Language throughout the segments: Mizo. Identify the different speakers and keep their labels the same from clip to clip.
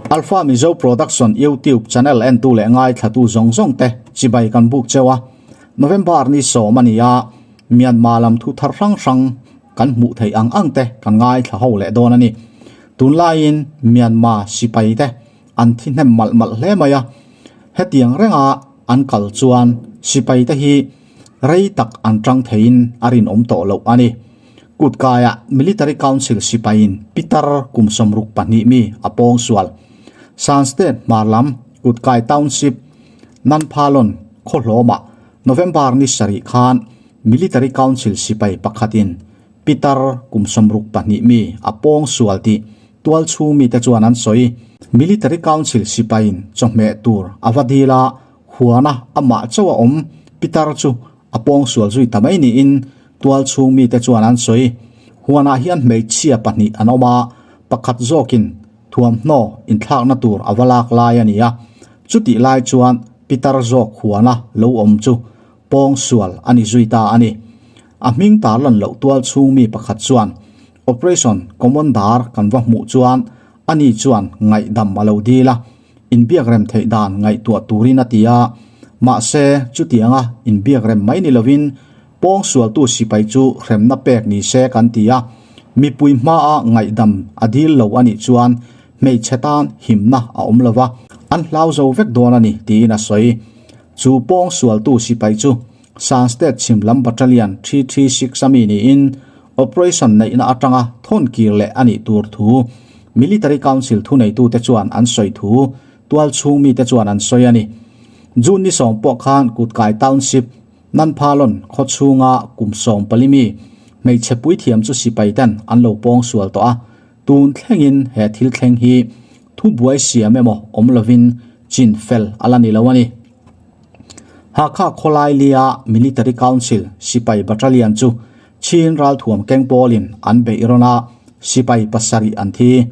Speaker 1: Alpha Mizo Production YouTube channel entu leh ngaithlatu zawng zawng te chibai kan buk cheu a. November ni sawm a ni a, Myanmar lam thu thar hrang hrang kan hmuh theih ang ang te kan ngaithla ho leh dawn a ni. Tunlaiin Myanmar sipai te an thi hnem malh malh hle mai a, hetiang renga an kal chuan sipai te hi rei tak an tang theiin a rinawm tawh loh a ni. Kutkaiah Military Council sipaiin pitar kum 62 mi a pawng sual. Shan State hmar lam Kutkai Township Nanphalon khawhlawmah November ni sarih khan Military Council sipai pakhatin pitar kum 62 mi a pawng sual tih tualchhung mite chuan an sawi. Military Council sipaiin chawhmeh tur a va dil a, huana amah chauh a awm pitar chu a pawng sual zui ta mai niin tualchhung mite chuan an sawi. Huanah hian hmeichhia pahnih an awm a, pakhat zawkin thuamhnaw inthlakna tur a va lak lai a ni a. Chutih lai chuan pitar zawk huana lo awm chu pawng sual a ni zui ta a ni. A hming tarlan loh tualchhung mi pakhat chuan Operation Commander kan va hmuh chuan ani chuan ngaihdam a lo dil a. Inbiak rem theih dan ngaihtuah turin a ti a, mahse chutianga inbiak rem mai ni lovin pawngsualtu sipai chu hremna pek ni se kan ti a, mipui hmaa ngaihdam a dil lo a nih chuan hmeichhe tan himna a awm lo va, an hlau zo vek dawn a ni tiin a sawi. Chu pawngsualtu sipai chu Shan State chhim lam Battalion 336 a mi niin operation neihna atanga thawn kir leh a nih tur thu Military Council thuneitute chuan an sawi thu tualchhung mite chuan an sawi a ni. June ni sawm pawh khan Kutkai Township, Nanphalon khawchhunga kum 14 mi hmeichhe puithiam chu sipai ten an lo pawng sual tawh a, tun thlengin he thil thleng hi thubuai siam emaw awm lovin chin fel a la ni lo a ni. Hakha khawlailia Military Council sipai battalion chu Chin ralthuam keng pawlin an beih rawn a, sipai pasarih an thi.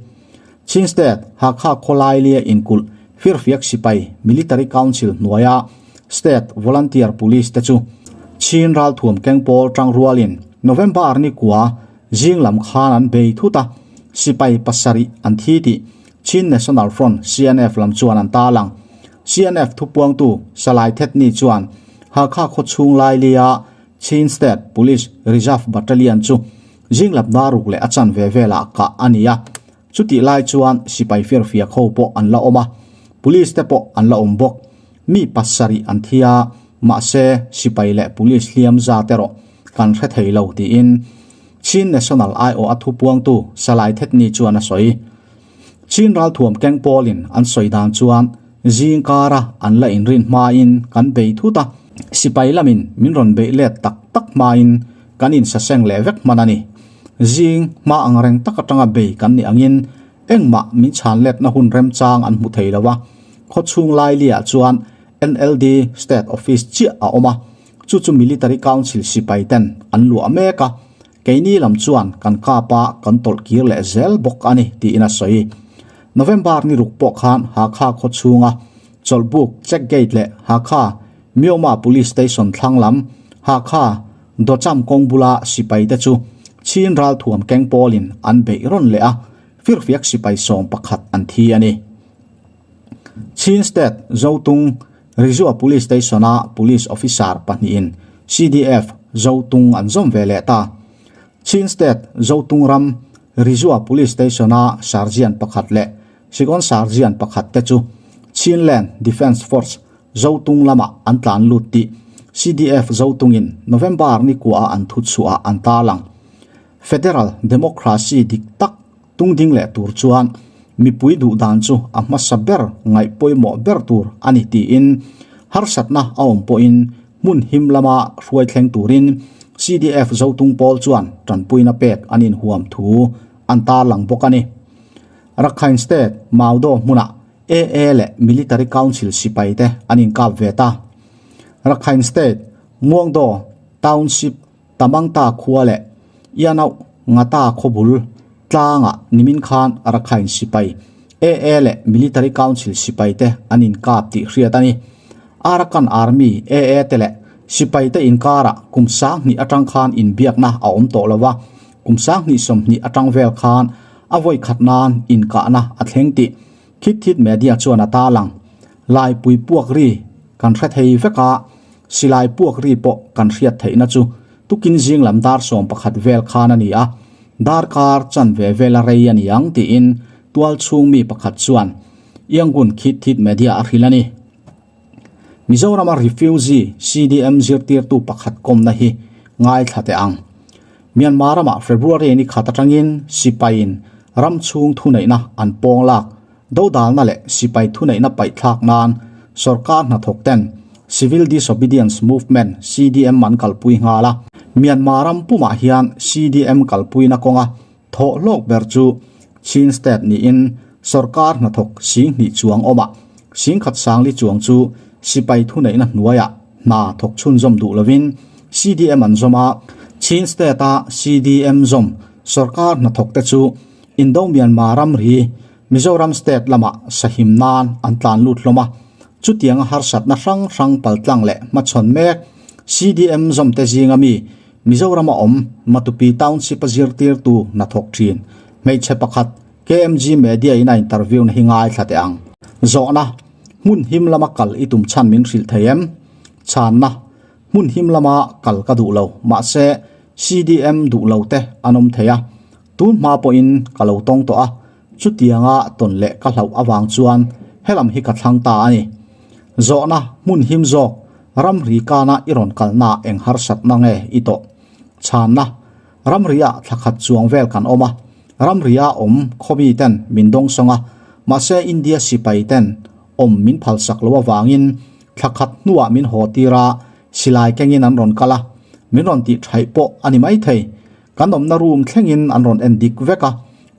Speaker 1: Chin State Hakha khawlailia inkulh firfiak sipai Military Council hnuaia State Volunteer Police te chu Chin ralthuam keng pawl tangrualin November ni kua zing lam khan an bei thut a, sipai pasarih an thi tih Chin National Front, CNF, lam chuan an tarlang. CNF thupuangtu Salai Thetni chuan Hakha khawchhung lailia Chin State Police Reserve Battalion chu zinglap daruk leh a chanve velah kah a ni a. Chutih lai chuan sipai firfiak ho pawh an la awm a, police te pawh an la awm bawk. Mi pasarih an thi a, mahse sipai leh police hliam zat erawh kan hre thei lo tiin Chin National aiawh a thupuangtu Salai Thetni chuan a sawi. Chin ralthuam keng pawlin an sawi dan chuan zing kara an la inrin hmain kan bei thut a, sipai lamin min rawn beih let tak tak hmain kan insaseng leh vek hman a ni. Zing hma ang reng tak atanga bei kan nih angin engmah min chhan letna hun remchang an hmu thei lo a, khawchhung lailiah chuan NLD State Office chiah a awm a, chu chu Military Council sipai ten an luah mek a, keini lam chuan kan kap a kan tawlh kir leh zel bawk a ni tiin a sawi. November ni ruk pawh khan Hakha khaw chhunga Chawlhbuk Check Gate leh Hakha Myoma Police Station thlang lam Hakha Dawcham kawng bula sipai te chu Chin ralthuam keng pawlin an beih rawn leh a, firfiak sipai 11 an thi a ni. Chin State Zotung Rizua Police Station-a Police Officer pahnihin CDF Zotung an zawm ve leh ta. Chin State Zotung ram Rizua Police Station-a Sergeant pakhat leh Second Sergeant pakhat te chu Chinland Defence Force Zotung lamah an tlan lut tih CDF Zotungin November ni kuaah an thuchhuah an tarlang. Federal Democracy dik tak Tungding leh tur chuan mipui duh dan chu a hmasa ber ngaih pawimawh ber tur a ni tiin harsatna a awm pawhin hmun him lama hruai thleng turin CDF Zotung pawl chuan tanpuina pek an inhuam thu an tarlang bawk a ni. Rakhine State Maudo hmunah AA leh Military Council sipai te an inkap ve ta. Rakhine State Muangdaw Township Tamangta khua leh Ianauh Ngata khawbul tlangah nimin khan Rakhine sipai, AA leh Military Council sipai te an inkap tih hriat a ni. Arakan Army, AA te leh sipai te inkarah kum 2000 atang khan inbiakna a awm tawh lo a, kum 2020 atang vel khan a vawi khat nan inkahna a thleng tih. Khit Thit Media chuan a tarlang. Laipui puak ri kan hre thei vek a, silai puak ri pawh kan hriat theihna chu tukin zing lam dar 11 vel khan a ni a, darkar chanve vela rei a ni ang tiin tual chhung mi pakhat chuan Yangon Khit Thit Media a hrilh a ni. Mizorama refugee CDM zirtirtu pakhat kawmna hi ngaithla teh ang. Myanmar ramah February ni khat atangin sipaiin ram chhung thuneihna an pawng lak, dodalna leh sipai thuneihna paihthlak nan sorkar hnathawk ten Civil Disobedience Movement, CDM, an kalpui nghal a. Myanmar ram pumah hian CDM kalpuina kawnga Thawh hlawk ber chu Chin State niin sorkar hnathawk 2000 chuang awmah 1140 chuang chu sipai thuneihna hnuaiah hna thawk chhunzawm duh lovin CDM an zawm a. Chin State-a CDM zawm sorkar hnathawkte chu Indo-Myanmar ramri Mizoram State lamah sahim nan an tlan lut hlawm a. Chutianga harsatna hrang hrang paltlang leh hmachhawn mek CDM zawmte zinga mi Mizorama awm Matupi Township a zirtirtu hnathawk thin hmeichhe pakhat KMG Media in a interview na hi ngaithla teh ang. Zawhna, Hmun him lama kal i tum chhan min hrilh thei em? Chhanna, Hmun him lama kal ka duh lo, mahse CDM duh lo te an awm thei a, tun hma pawhin ka lo tawng tawh a, chutianga tawn leh ka hlauh avang chuan helam hi ka thlang ta a ni. Zawhna, Hmun him zawk Ramri kana i rawn kalna eng harsatna nge i tawh? Chhanna, Ramri-ah thla khat chuang vel kan awm a, ramri-a awm khawmi ten min dawng sawng a, mahse India sipai ten awm min phalsak lo avangin thla khat hnuah min haw tir a, silai kengin an rawn kal a, min rawn tih thaih pawh a ni maithei. Kan awmna room thlengin an rawn en dik vek a,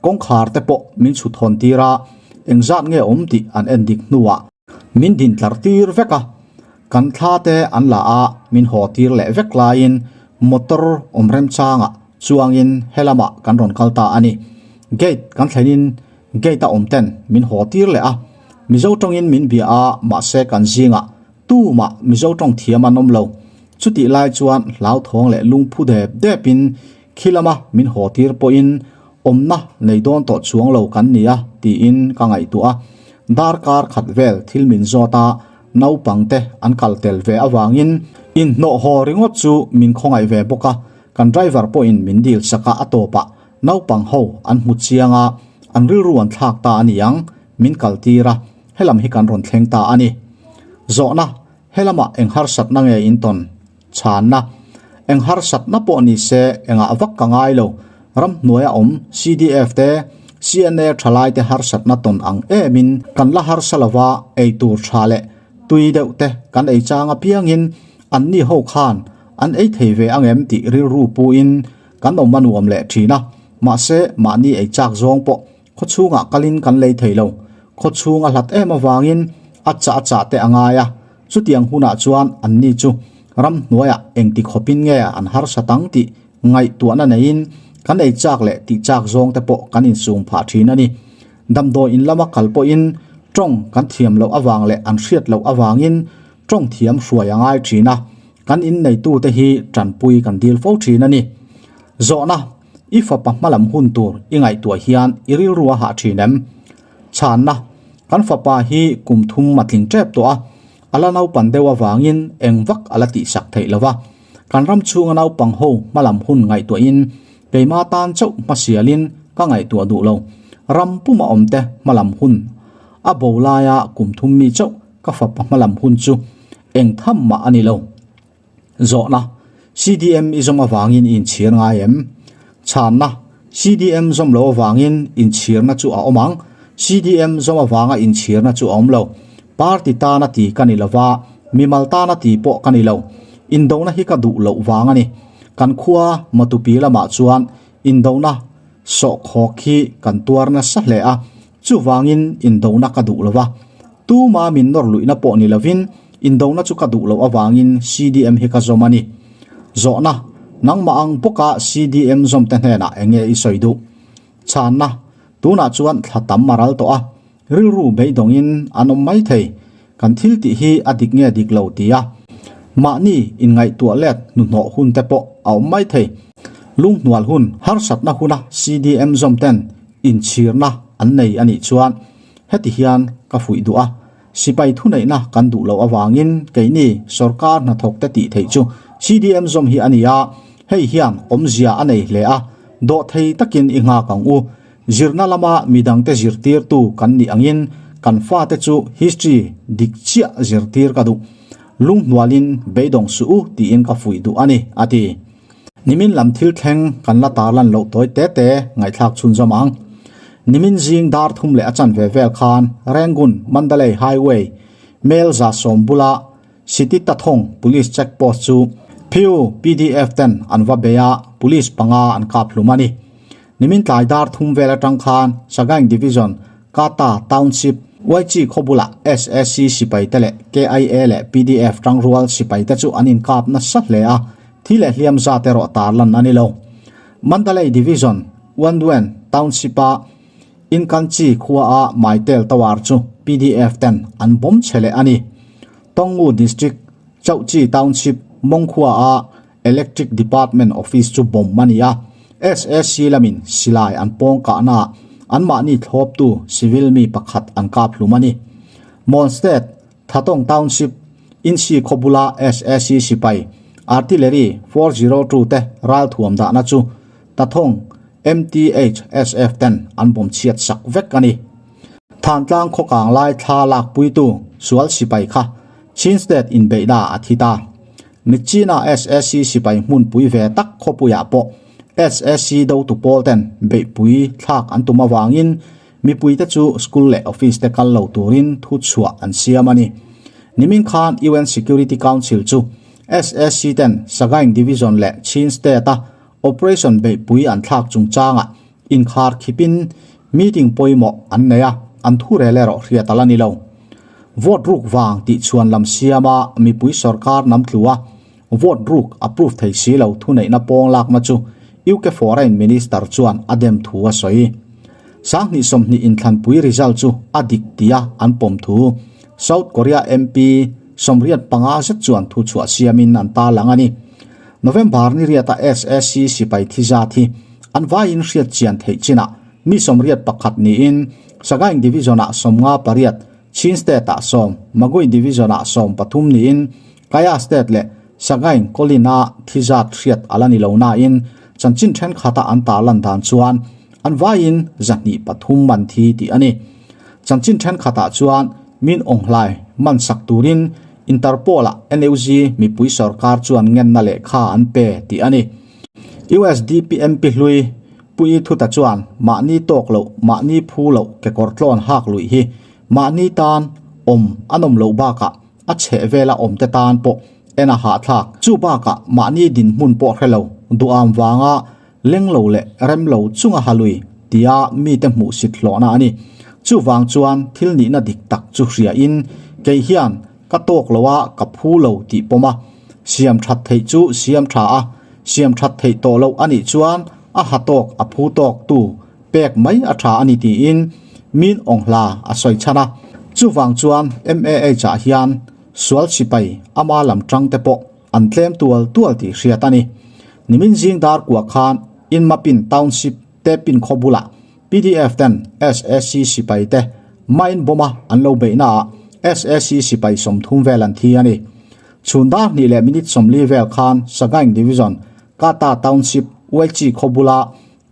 Speaker 1: kawngkhar te pawh min chhut hawn tir a, engzat nge awm tih an en dik hnuah Min din tlar tir vek a, kan thla te an la a, min haw tir leh vek laiin motor awm remchangah chuangin helamah kan rawn kal ta a ni. Gate kan thlenin gate a awm ten min haw tir leh a, Mizo tawngin min bia a, mahse kan zingah tumah Mizo tawng thiam an awm lo. Chutih lai chuan hlauthawng leh lungphu dep depin khi lama min haw tir pawhin Awmna nei dawn tawh chuang lo kan nia tiin ka ngaihtuah a, darkar khat vel thil min zawt a, naupangte an kal tel ve avangin inhnawh haw ringawt chu min khawngaih ve bawk a, kan driver pawhin min dil sak a, a tawpah naupang ho an hmu chiang a, an rilru an thlak ta a niang, min kal tir a, helam hi kan rawn thleng ta a ni. Zawhna, Helamah eng harsatna nge in tawn? Chhanna, Eng harsatna pawh ni se engah vak ka ngai lo. Ramhnuaia awm CDF te, CNA thalai te harsatna tawn ang emin kan la harsa lova ei tur tha leh tui deuh te kan ei chang apiangin anni ho khan an ei thei ve ang em tih rilru puin kan awm a nuam leh thin a. Mahse mahni ei chak zawng pawh Khawchhungah kalin kan lei thei lo. Khawchhung a hlat em avangin a chah a chah te a ngai a, chutiang hunah chuan anni chu ramhnuaiah engti khawpin nge an harsat ang tih ngaihtuahna neiin kan ei chak leh tih chak zawng te pawh kan insum phah thin a ni. Damdawi in lama kal pawhin tawng kan thiam loh avang leh an hriat loh avangin tawng thiam hruai a ngai thin a, kan inneitute hi tanpui kan dil fo thin a ni. Zawhna. I fapa hmalam hun tur i ngaihtuah hian i rilru a hah thin em? Chhanna, Kan fapa hi kum thum a tling tep tawh a, a la naupan deuh avangin eng vak a la tihsak theih lo va. Kan ram chhunga naupang ho hmalam hun ngaihtuahin keima tan chauh hmasialin ka ngaihtuah duh lo. Ram puma awmte hmalam hun a bo laia kum thum mi chauh ka fapa hmalam hun chu eng tham mah a ni lo. Zawhna, CDM i zawm avangin i inchhir ngai em? Chhanna, CDM zawm lo avangin inchhirna chu a awm ang. CDM zawm avanga inchhirna chu a awm lo. Party tana ti ka ni lova, mimal tana ti pawh ka ni lo. Indona hi ka duh loh vang a ni. Kan khua Matupi lamah chuan indona sawhkhawk hi kan tuar nasa hle a, Chuvangin indona ka duh lo va, tuma min nawr luihna pawh ni lovin indona chu ka duh loh avangin CDM hi ka zawm a ni. Zawhna, Nangmah ang bawka CDM zawmte hnenah eng nge i sawi duh? Chhanna, Tunah chuan thla tam a ral tawh a, rilru beidawngin an awm mai thei. Kan thil tih hi a dik nge dik lo tia mahni inngaihtuah let hnuhnawh hun te pawh a awm mai thei. Lunghnual hun, harsatna huna CDM zawmten inchhirna an nei a nih chuan. Heti hian ka fuih duh a, sipai thuneihna kan duh loh avangin keini sorkar hnathawkte tih theih chu CDM zawm hi a ni a, hei hian awmzia a nei hle a, dawhthei takin i nghak ang u. Zirna lama midangte zirtirtu kan nih angin kan fate chu history dik chiah zirtir ka duh. Lunghnualin beidawng suh u tiin ka fuih duh a ni, a ti. Nimin lam thil thleng kan la tarlan loh tawi te te ngaihthlak chhunzawm ang. Nimin zing dar thum leh a chanve vel khan Rangoon Mandalay Highway mel 110 bula Siti Tathong Police Check Post chu Phyu PDF ten an va bei a, Police panga an kap hlum a ni. Nimin tlai dar thum vel atang khan Sagaing Division Kata Township YG khaw bulah SAC sipai te leh KIA leh PDF tangrual sipai te chu an inkap nasa hle a, thi leh hliam zat erawh tarlan a ni lo. Mandalay Division Wanduen Township-a Inkanchi khua-a Maitel Tower chu PDF ten an bawm chhe leh a ni. Tonggu District Chauhchi Township Mong khua-a Electric Department Office chu bomb a ni a, SAC lamin silai an pawng kahnaah anmahni thlawptu civil mi pakhat an kap hlum a ni. Mon State, Thatong Township, Insi khaw bula SAC sipai Artillery 402 te ralthuam dahna chu Tathong MTHSF ten an bomb chhiat sak vek a ni. Thantlang khaw kang lai thla lakpuitu sual sipai kha Chin State inbeihna a thi ta. Michina SAC sipai hmunpui ve tak khawpuiah pawh SAC dotu pawl ten beihpui thlak an tum avangin mipuite chu school leh office te kal lo turin thu chhuah an siam a ni. Nimin khan UN Security Council chu SAC ten Sagaing Division leh Chin State-a operation beihpui an thlak chungchangah inkhar khipin meeting pawimawh an nei a, an thu rel erawh hriat a la ni lo. Vote ruk vang tih chhuan lam siama mipui sorkar nam tlu a, vote ruk approve thei si lo thuneihna pawng lakna chu UK Foreign Minister chuan a dem thu a sawi. Sanghnih 20 inthlanpui result chu a dik tia an pawm thu South Korea MP 85 zet chuan thu chhuah siamin an tarlang a ni. November ni riata SAC sipai thi zat hi an vaiin hriat chian theih chinah mi 81 niin Sagaing Division-ah 58, Chin State-ah 10, Magway Division-ah 13 niin Kaya State leh Sagaing Kawlin-a thi zat hriat a la ni lo nain chanchin thenkhat-a an tarlan dan chuan an vaiin 203 man thi tih a ni. Chanchin thenkhatah chuan Min Aung Hlaing man sak turin Interpol-ah NUG mipui sorkar chuan ngenna lehkha an pe tih a ni. USDP MP hlui Pui Thuta chuan mahni tawk loh, mahni phu loh kekawr tlawn hak luih hi mahni tan awm a nawm loh bakah a chheh vela awmte tan pawh en a hahthlak. Chu bakah mahni dinhmun pawh hre lo, duham vanga leng lo leh rem lo chunga ha lui tia mite hmuhsit hlawhna a ni. Chuvang chuan thil nihna dik tak chu hriain kei hian ka tawk lo a, ka phu lo tih pawm a, siam that theih chu siam tha a, siam that theih tawh loh a nih chuan a ha tawk a phu tawk tu pek mai a tha a ni tiin Min Aung Hla a sawi chhan a. Chuvang chuan MAH ah hian sual sipai ama lam tang te pawh an tlem tual tual tih hriat a ni. Nimin zing dar kua khan Inmapin Township Tepin khaw bulah PDF ten SAC sipai te mine bomb a an lo beihna ah SAC sipai 30 vel an thi a ni. Chhun dar hnih leh minute 40 vel khan Sagaing Division Kata Township Uaichi khaw bula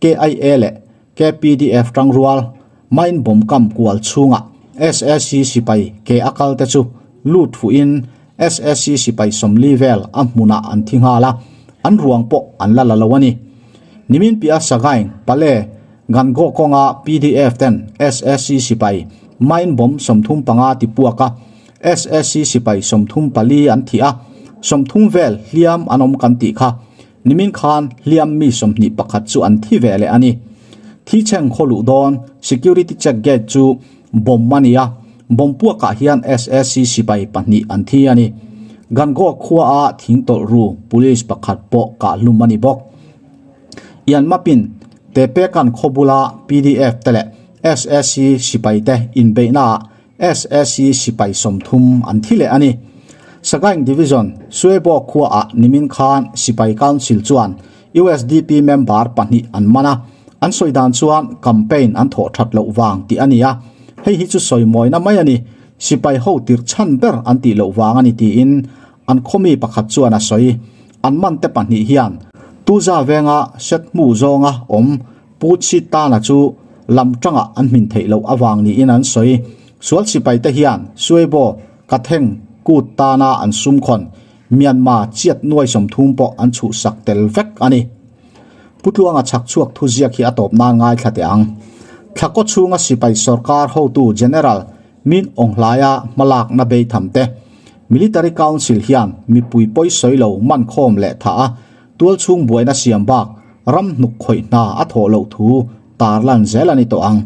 Speaker 1: KIA leh KPDF tangrual mine bomb kam kual chhungah SAC sipai ke a kal te chu lut fuhin SAC sipai 40 vel a hmunah an thi nghal a, an ruang pawh an la la lo a ni. Nimin piah Sagaing Pale Gango kawnga PDF ten SAC sipai mine bomb 35 ti puak a, SAC sipai 34 an thi a, 30 vel hliam an awm kan tih kha. Nimin khan hliam mi 21 chu an thi ve leh a ni. Thi chheng khaw luh dawn security check gate chu bomb a ni a, bomb puakah hian SAC sipai pahnih an thi a ni. Gango khua a thing tawlh ru police pakhat pawh kah hlum a ni bawk. Ianmapin Tepekan khaw bula PDF te leh SAC sipai te inbeihnaah SAC sipai 30 an thi leh a ni. Sagaing Division Suebo khuaah nimin khan sipai council chuan USDP member pahnih an man a, an sawi dan chuan campaign an thawh that loh vang tih a ni a. Hei hi chu sawimawina mai a ni, sipai ho tirh chhan ber an tih loh vang a ni tiin an khawmi pakhat chuan a sawi. An mante pahnih hian Tuza venga set hmu zawnga awm Pu Chitana chu lam tangah an hmin theih loh avang niin an sawi. Sual sipaite hian Suebo, Katheng, Kut tana an sumkhawn Myanmar chiat nuai 30 pawh an chhuhsak tel vek a ni. Pu Tluanga chhak chhuak thuziak hi a tawp nan ngaithla teh ang. Thla kaw chhunga sipai sorkar hotu General Min Aung Hlaia hmalakna beitham te, Military Council hian mipui pawi sawi lo mankhawm leh thah a, tualchhung buaina siam bak ram hnuk khawih hna a thawh loh thu tarlan zel a ni tawh ang.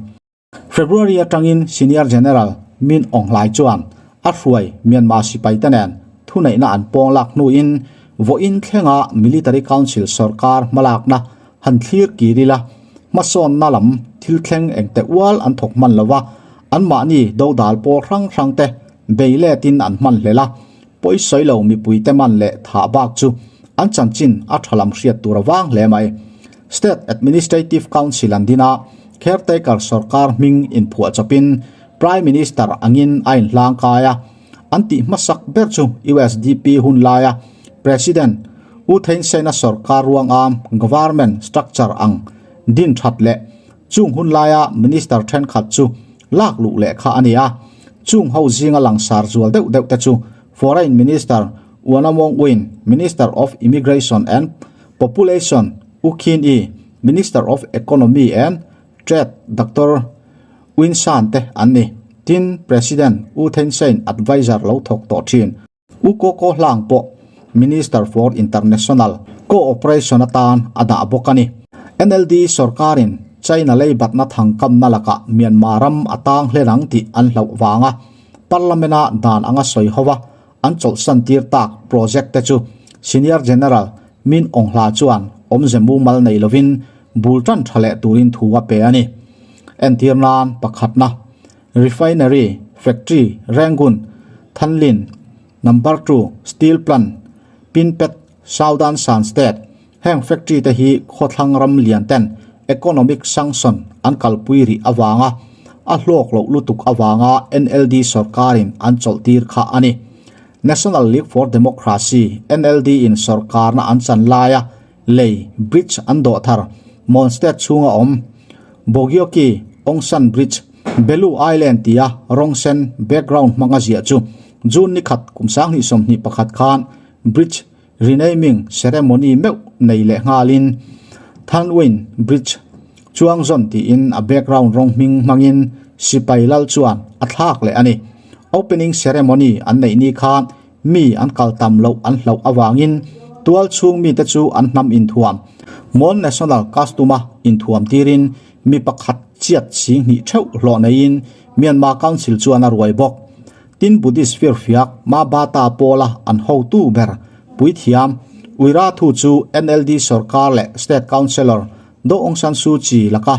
Speaker 1: February atangin Senior General Min Aung Hlaing chuan a hruai Myanmar sipaite nen thuneihna an pawng lak hnuin vawiin thlenga Military Council sorkar hmalakna han thlir kir ila hmasawnna lam thil thleng engte ual an thawk hman lo a, anmahni dodal pawl hrang hrangte bei letin an hman hlel a, pawi sawi lo mipuite man leh thah bak chu an chanchin a tha lam hriat tur a vang hle mai. State Administrative Council an din a, caretaker sorkar hming inphuah chawpin Prime Minister angin a inhlang kai a, an tih hmasak ber chu USDP hun laia President U Thein Sein-a sorkar ruangam government structure ang din that leh chung hun laia minister thenkhat chu lak luh leh kha a ni a. Chung ho zinga langsar zual deuh deuh te chu Foreign Minister Uana Mong Win, Minister of Immigration and Population U Khin I, Minister of Economy and Trade Doctor Win San te an ni. Tin, President U Thein Sein adviser lo thawk tawh thin. U Ko Ko Hlang pawh Minister for International Cooperation atan a dah bawk a ni. NLD sorkarin China leibatna thangkamna lakah Myanmar ram a tang hlen ang tih an hlauh vanga Parliament-a dan anga sawi ho a, an chawlhsan tir tak project te chu Senior General Min Aung Hla chuan awmze mumal nei lovin bul tan tha leh turin thu a pe a ni. Entir nan pakhatna, Refinery, Factory, Rangoon, Thanlin, Number 2, Steel Plant, Pinpet, Southern Shan State, heng factory te hi khawthlang ram lian ten economic sanction an kalpui rih avanga a hlawk loh lutuk avanga NLD sorkarin an chawlh tir kha a ni. National League for Democracy, NLD, in sorkarna an chan laia lei, bridge, an dawh thar, Mon State chhunga awm Bogyoke Aung San Bridge, Belu Island tia rawng sen background hmanga ziah chu June ni khat kum 2021 khan bridge renaming ceremony meuh nei leh nghalin Thanwin Bridge chuang zawn tiin a background rawng hming hmangin sipai lal chuan a thlak leh a ni. Opening ceremony an neih ni khan mi an kal tam loh an hlauh avangin tual chhung mite chu an hnam inthuam Mon National Costume a inthuam tirin mi pakhat chiat 20,000 theuh hlawh neiin Myanmar Council chuan a ruai bawk. Tin Buddhist firfiak Ma Ba Ta pawla an hotu ber puithiam Uira Thu chu NLD sorkar leh State Councillor Daw Aung San Suu Kyi laka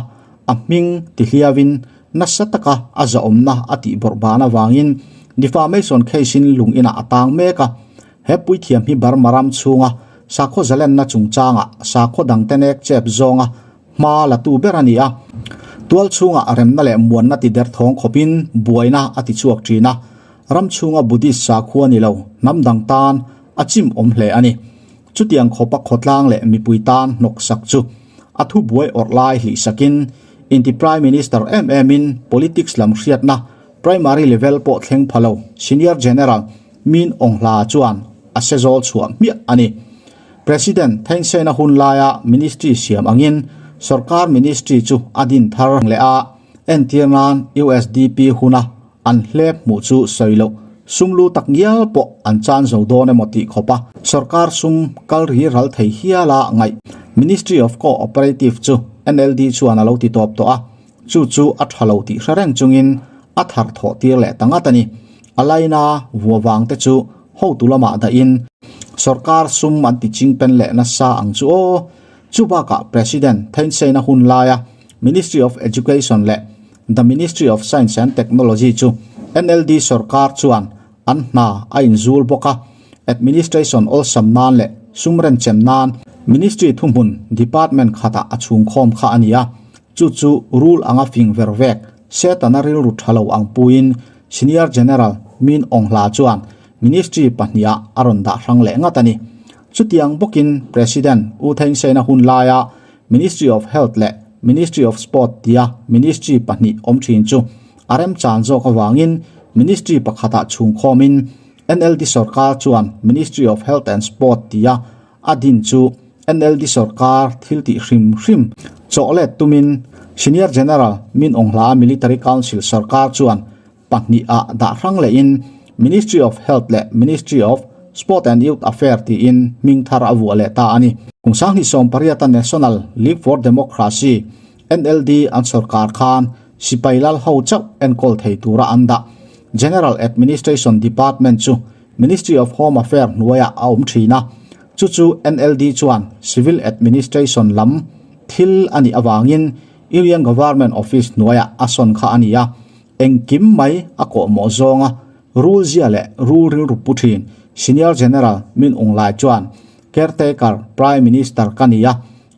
Speaker 1: a hming tihliauin nasa taka a zahawmna a tih bawrh ban avangin defamation case-in lung inah a tang mek a. He puithiam hi Burma ram chhunga sakhaw zalenna chungchangah sakhaw dangte nek chep zawnga Hma la tu ber a ni a, tual chhungah remna leh muanna ti der thawng khawpin buaina a ti chhuak thin a, ram chhunga Buddhist sakhua ni lo hnam dang tan a chim awm hle a ni. Chutiang khawpa khawtlang leh mipui tan hnawksak chu a thu buai awrh lai hlihsakin inti Prime Minister em emin politics lam hriatna primary level pawh thleng pha lo Senior General Min Aung Hla chuan a se zawl chhuah hmiah a ni. President Thein Sein-a hun laia ministry siam angin sorkar ministry chu a din thar leh a, entir nan USDP huna an hlep hmuh chu sawi loh sum lu tak ngial pawh an chan zo dawn emaw tih khawpa sorkar sum kal ri ral thei hiala ngaih Ministry of Co-operative chu NLD chuan a lo ti tawp tawh a, chu chu a tha lo tih hre reng chungin a thar thawh tir leh ta ngat a ni. A laina vua vang te chu hotu lamah dahin sorkar sum an ti ching pen leh nasa ang chu aw. Chu bakah President Thein Sein-a hun laia Ministry of Education leh The Ministry of Science and Technology chu NLD sorkar chuan an hna a inzul bawk a, administration awlsam nan leh sum renchem nan Ministry thuhmun department khatah a chhungkhawm kha a ni a, chu chu rule anga fing ver vek. Setana rilru tha lo ang puiin Senior General Min Aung Hla chuan Ministry pahniha a rawn dah hrang leh ngat a ni. Chutiang bawkin President U Thein Sein a hun laia Ministry of Health leh Ministry of Sport tia Ministry pahnih awm thin chu a remchan zawk avangin Ministry pakhatah chhungkhawmin NLD sorkar chuan Ministry of Health and Sport tia a din chu NLD sorkar thil tih hrim hrim chawhlet tumin Senior General Min Aung Hla Military Council sorkar chuan pahnih ah dah hrang lehin Ministry of Health leh Ministry of Sport and Youth Affair tiin hming thar a vuah leh ta a ni. Kum 2018 a National League for Democracy, NLD, an sorkar khan sipai lal ho chauh enkawl thei tura an dah. General Administration Department chu Ministry of Home Affair hnuaiah a awm thin a, chu chu NLD chuan Civil Administration lam thil a nih avangin Union Government Office hnuaiah a sawn kha a ni a. Engkim mai a kawhmawh zawnga rul zia leh rul rilru pu thin Senior General Min Aung Hlaing chuan Caretaker Prime Minister ka ni a,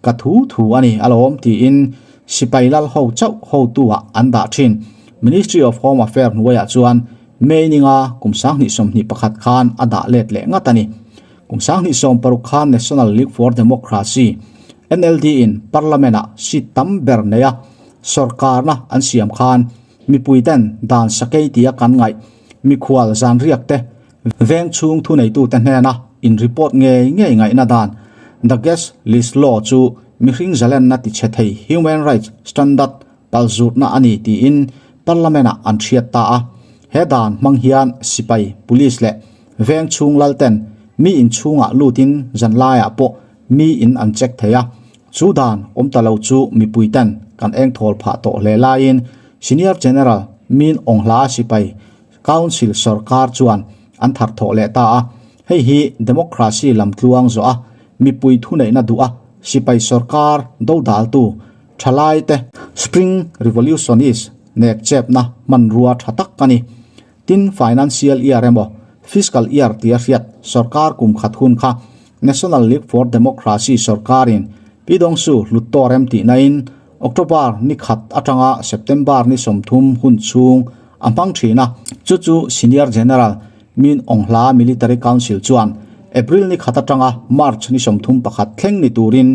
Speaker 1: ka thu thu a ni alawm tiin sipai lal ho chauh hotu ah an dah thin. Ministry of Home Affair hnuaiah chuan May ninga kum 2021 khan a dah let leh ngat a ni. Kum 2016 khan National League for Democracy, NLD, in Parliament ah seat tam ber nei a, Sorkarna an siam khan mipui ten dan sakei tia kan ngaih mikhual zan riak te veng chhung thuneitute hnena in report ngei ngei ngaihna dan The Guest List Law chu mihring zalenna ti chhe thei human rights standard palzutna a ni tiin Parliament ah an hriat ta a. He dan hmang hian sipai, police leh veng chhung lal ten mi inchhungah lutin zanlaiah pawh mi in an check thei a. Chu dan awm ta lo chu mipui ten kan eng thawl phah tawh hle laiin Senior General Min Aung Hla sipai Council sorkar chuan an thar thawh leh ta a. Hei hi democracy lam tluang zawh a, mipui thuneihna duh a, sipai sorkar dodaltu thalai te Spring Revolutionist nek chepna hmanrua tha tak a ni. Tin, Financial Year emaw Fiscal Year tia hriat sorkar kum khat hun kha National League for Democracy sorkarin Pi Dongsu hlut tawh rem tih nain October ni khat atanga September ni 30 hun chhung a hmang thin a, chu chu Senior General Min Aung Hla Military Council chuan April ni khat atanga March ni 31 thleng ni turin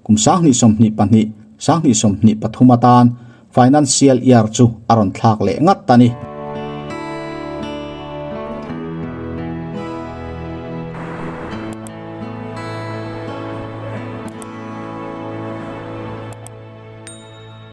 Speaker 1: kum 2022, 2023 atan Financial Year chu a rawn thlak leh ngat a ni.